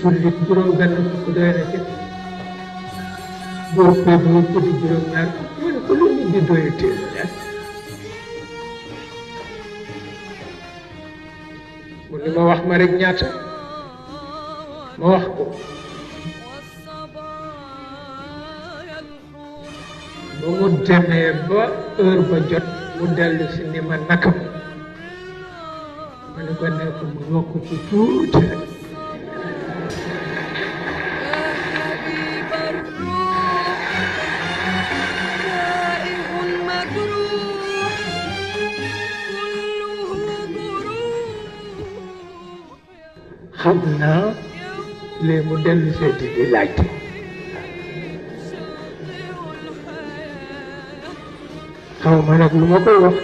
jullit juróom benn fukk doy na ci boo ko bu ko di juróom ñaar mu ne ko lu nit di doyatee rek mu ne ma wax ma rek ñaata ma wax ko ba mu demee ba heure ba jot mu dellu si ni ma nakam ma ne ko nekk mu yokk ci tuuti rek xam naa léegi mu dellu seeti di laajte xaw ma nag lu ma koy wax